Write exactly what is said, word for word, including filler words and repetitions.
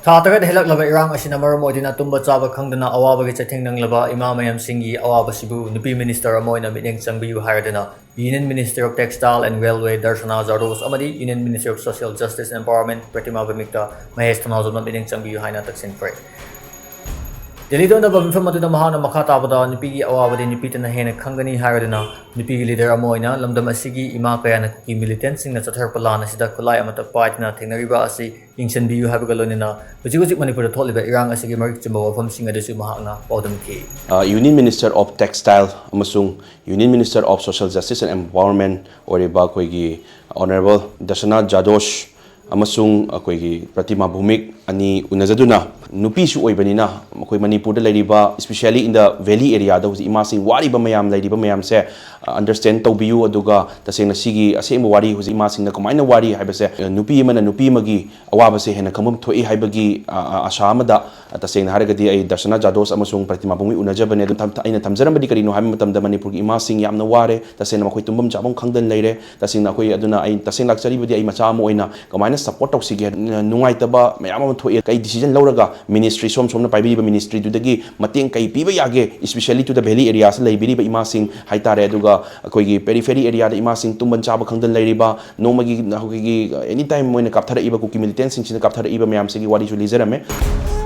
ꯊꯥ ꯇꯔꯦꯠ ꯍꯦꯜꯂꯛꯂꯕ ꯏꯔꯥꯡ ꯑꯁꯤꯅ ꯃꯔꯝ ꯑꯣꯏꯗꯨꯅ ꯇꯨꯝꯕ ꯆꯥꯕ ꯈꯪꯗꯅ ꯑꯋꯥꯕꯒꯤ ꯆꯩꯊꯦꯡ ꯅꯪꯂꯕ ꯏꯃꯥ ꯃꯌꯥꯝꯁꯤꯡꯒꯤ ꯑꯋꯥꯕꯁꯤꯕꯨ ꯅꯨꯄꯤ ꯃꯤꯅꯤꯁꯇꯔ ꯑꯃ ꯑꯣꯏꯅ ꯃꯤꯠꯌꯦꯡ ꯆꯪꯕꯤꯌꯨ ꯍꯥꯏꯔꯗꯨꯅ Union Minister of Textile and Railway ꯗꯔꯁꯅꯥ ꯖꯥꯗꯣꯁ ꯑꯃꯗꯤ Union Minister of Social Justice and Empowerment ꯄ꯭ꯔꯇꯤꯃꯥ ꯚꯧꯃꯤꯛꯇ Mahesh ꯊꯧꯅꯥꯖꯝꯅ ꯃꯤꯠꯌꯦꯡ ꯆꯪꯕꯤꯌꯨ ꯍꯥꯏꯅ ꯇꯛꯁꯤꯟꯈ꯭ꯔꯦ꯫ ꯗꯦꯜꯂꯤꯗ ꯎꯅꯕ ꯃꯤꯐꯝ ꯑꯗꯨꯗ ꯃꯍꯥꯛꯅ ꯃꯈꯥ ꯇꯥꯕꯗ ꯅꯨꯄꯤꯒꯤ ꯑꯋꯥꯕꯗꯤ ꯅꯨꯄꯤꯇꯅ ꯍꯦꯟꯅ ꯈꯪꯒꯅꯤ ꯍꯥꯏꯔꯗꯨꯅ ꯅꯨꯄꯤꯒꯤ ꯂꯤꯗꯔ ꯑꯃ ꯑꯣꯏꯅ ꯂꯝꯗꯝ ꯑꯁꯤꯒꯤ ꯏꯃꯥ ꯀꯌꯥꯅ ꯀꯨꯀꯤ ꯃꯤꯂꯤꯇꯦꯟꯁꯤꯡꯅ ꯆꯠꯊꯔꯛꯄ ꯂꯥꯟ ꯑꯁꯤꯗ ꯈꯨꯠꯂꯥꯏ ꯑꯃꯠꯇ ꯄꯥꯏꯗꯅ ꯊꯦꯡꯅꯔꯤꯕ ꯑꯁꯤ ꯌꯦꯡꯁꯤꯟꯕꯤꯌꯨ ꯍꯥꯏꯕꯒ ꯂꯣꯏꯅꯅ ꯍꯧꯖꯤꯛ ꯍꯧꯖꯤꯛ ꯃꯅꯤꯄꯨꯔꯗ ꯊꯣꯛꯂꯤꯕ ꯏꯔꯥꯡ ꯑꯁꯤꯒꯤ ꯃꯔꯤꯛ ꯆꯨꯝꯕ ꯋꯥꯐꯝꯁꯤꯡ ꯑꯗꯨꯁꯨ ꯃꯍꯥꯛꯅ ꯄꯥꯎꯗꯝꯈꯤ꯫ Union Minister of Textile ꯑꯃꯁꯨꯡ Union Minister of Social Justice and Empowerment ꯑꯣꯏꯔꯤꯕ ꯑꯩꯈꯣꯏꯒꯤ Honourable ꯗꯁꯅꯥ ꯖꯥꯗꯣꯁ ꯑꯃꯁꯨꯡ ꯑꯩꯈꯣꯏꯒꯤ ꯄ꯭ꯔꯇꯤꯃꯥ ꯚꯧꯃꯤꯛ ꯑꯅꯤ ꯎꯅꯖꯗꯨꯅ, ꯅꯨꯄꯤꯁꯨ ꯑꯣꯏꯕꯅꯤꯅ ꯑꯩꯈꯣꯏ ꯃꯅꯤꯄꯨꯔꯗ ꯂꯩꯔꯤꯕ, especially in the valley area ꯗ ꯍꯧꯖꯤꯛ ꯏꯃꯥꯁꯤꯡ ꯋꯥꯔꯤꯕ ꯃꯌꯥꯝ, ꯂꯩꯔꯤꯕ ꯃꯌꯥꯝꯁꯦ understand ꯇꯧꯕꯤꯌꯨ꯫ ꯑꯗꯨꯒ ꯇꯁꯦꯡꯅ ꯁꯤꯒꯤ ꯑꯁꯦꯡꯕ ꯋꯥꯔꯤ, ꯍꯧꯖꯤꯛ ꯏꯃꯥꯁꯤꯡꯅ ꯀꯃꯥꯏꯅ ꯋꯥꯔꯤ ꯍꯥꯏꯕꯁꯦ, ꯅꯨꯄꯤ ꯑꯃꯅ ꯅꯨꯄꯤ ꯑꯃꯒꯤ ꯑꯋꯥꯕꯁꯦ ꯍꯦꯟꯅ ꯈꯪꯐꯝ ꯊꯣꯛꯏ ꯍꯥꯏꯕꯒꯤ, ꯑ, ꯑ, ꯑꯥꯁꯥ ꯑꯃꯗ, ꯑ, ꯇꯁꯦꯡꯅ ꯍꯥꯏꯔꯒꯗꯤ ꯑꯩ ꯗꯔꯁꯅꯥ ꯖꯥꯗꯣꯁ ꯑꯃꯁꯨꯡ ꯄ꯭ꯔꯇꯤꯃꯥ ꯚꯧꯃꯤꯛ ꯎꯅꯖꯕꯅꯦ꯫ ꯑꯗꯨ ꯊꯝ-, ꯑꯩꯅ ꯊꯝꯖꯔꯝꯕꯗꯤ ꯀꯔꯤꯅꯣ ꯍꯥꯏꯕ ꯃꯇꯝꯗ, ꯃꯅꯤꯄꯨꯔꯒꯤ ꯏꯃꯥꯁꯤꯡ ꯌꯥꯝꯅ ꯋꯥꯔꯦ꯫ ꯇꯁꯦꯡꯅ ꯃꯈꯣꯏ ꯇꯨꯝꯐꯝ ꯆꯥꯐꯝ ꯈꯪꯗꯅ ꯂꯩꯔꯦ꯫ ꯇꯁꯦꯡꯅ ꯑꯩꯈꯣꯏ, ꯑꯗꯨꯅ ꯑꯩ ꯇꯁꯦꯡ ꯂꯥꯛꯆꯔꯤꯕꯗꯤ ꯑꯩ ꯃꯆꯥ ꯑꯃ ꯑꯣꯏꯅ ꯀꯃꯥꯏꯅ support ꯇꯧꯁꯤꯒꯦ? ꯅ-, ꯅꯨꯡꯉꯥꯏꯇꯕ ꯃꯌꯥꯝ ꯑꯃ ꯊꯣꯛꯑꯦ꯫ ꯀꯩ decision ꯂꯧꯔꯒ ministry, ꯁꯣꯝ ꯁꯣꯝꯅ ꯄꯥꯏꯕꯤꯔꯤꯕ ministry ꯗꯨꯗꯒꯤ ꯃꯇꯦꯡ ꯀꯩ ꯄꯤꯕ ꯌꯥꯒꯦ, especially to the valley areas ꯗ ꯂꯩꯕꯤꯔꯤꯕ ꯏꯃꯥꯁꯤꯡ ꯍꯥꯏꯇꯥꯔꯦ, ꯑꯗꯨꯒ ꯑꯩꯈꯣꯏꯒꯤ periphery area ꯗ ꯏꯃꯥꯁꯤꯡ ꯇꯨꯝꯐꯝ ꯆꯥꯕ ꯈꯪꯗꯅ ꯂꯩꯔꯤꯕ, ꯅꯣꯡꯃꯒꯤ ꯑꯩꯈꯣꯏꯒꯤ any time ꯃꯣꯏꯅ ꯀꯥꯞꯊꯔꯛꯏꯕ, ꯀꯨꯀꯤ ꯃꯤꯂꯤꯇꯦꯟꯁꯤꯡꯁꯤꯅ ꯀꯥꯞꯊꯔꯛꯏꯕ ꯃꯌꯥꯝꯁꯤꯒꯤ ꯋꯥꯔꯤꯁꯨ ꯂꯤꯖꯔꯝꯃꯦ꯫